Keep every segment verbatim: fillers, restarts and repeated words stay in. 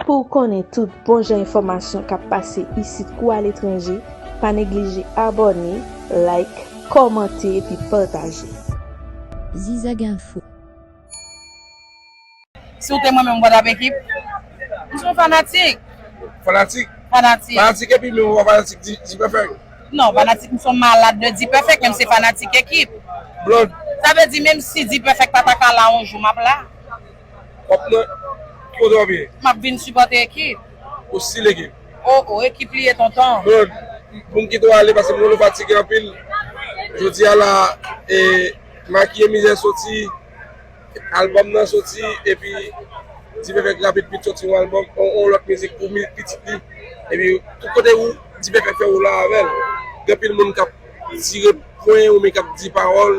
Pou w konnen tout bon jan enfòmasyon k ap pase isit kou aletranje, pa neglije abòne, like, kòmante epi pataje. Zizag Info. Si w te mwen menm, w pa t ap ekip? M se yon fanatik. Fanatik? Fanatik. Fanatik epi men ou pa fanatik di, di Perfect? Non, fanatik, m se yon malad de Di Perfect, men m se fanatik ekip. Blonde, Sa vle di, menm si Di Perfect pa ta ka la yon jou, m ap la. w ap nan, ki kote w ap ye? M ap vin sipòte ekip. Ou si lekip? O, o, ekip li ye, tonton. Blonde, pou m kite w ale paske m konnen w fatige anpil. Jodi a la, e, Makiye Mizè soti, albòm nan soti, epi Di Perfect rapid vit soti yon albòm, yon, yon lòt mizik pou mi-, pitit li. Epi tout kote ou Di Perfect fè ou la avè l. Gen anpil moun k ap tire pwen oubyen k ap di pawòl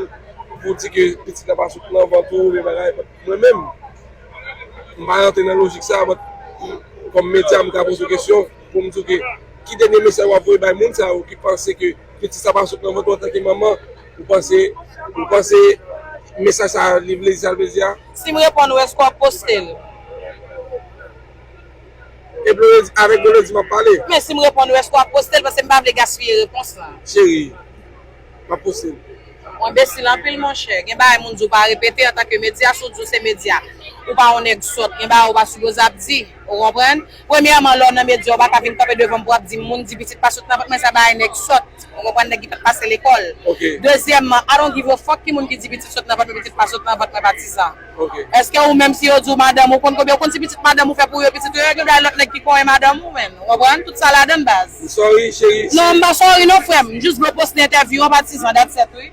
pou di ke pitit la pa sot nan vant ou oubyen bagay. Mwen menm, m pa rantre nan lojik sa, but kòm medya, m ka poze w kesyon pou m di w ke ki dènye mesaj w ap voye bay moun sa yo ki panse ke pitit sa pa sot nan vant ou antanke manman, ou panse, ou panse mesaj sa li vle di sa l vle di a? Si m reponn ou, èske w ap poste l? E Blondedy, avèk Blondedy m ap pale. Men si m reponn ou, èske w ap poste l? Paske m pa vle gaspiye repons lan. Cheri, m ap poste l. Ou enbesil anpil, monchè. Gen bagay moun di w pa repete antanke medya, si w di w se medya. Ou pa yon nèg sòt, gen bagay ou pa sipoze ap di. Ou konprann? Premyèman, lè w nan medya, ou pa ka vin kanpe devan m pou w ap di m moun di pitit pa sot nan vant mwen, sa bagay nèg sòt. Ou konprann, nèg ki pa t pase lekòl. Ok. Dezyèmman, I don't give a fuck ki moun ki di pitit sot nan vant mwen, pitit pa sot nan vant mwen, patizan. Ok. Èske ou menm si yo di w madanm ou konn konbyen ou konn si pitit madanm ou fè pou yo pitit yo, yo gen bagay lòt nèg ki konyen madanm ou menm. Ou konprann? Tout sa ladan l baz. M sorry, cheri. Non, m pa sorry non, frè m. M jis vle w poste entèvyou an, patizan, that's it, wi.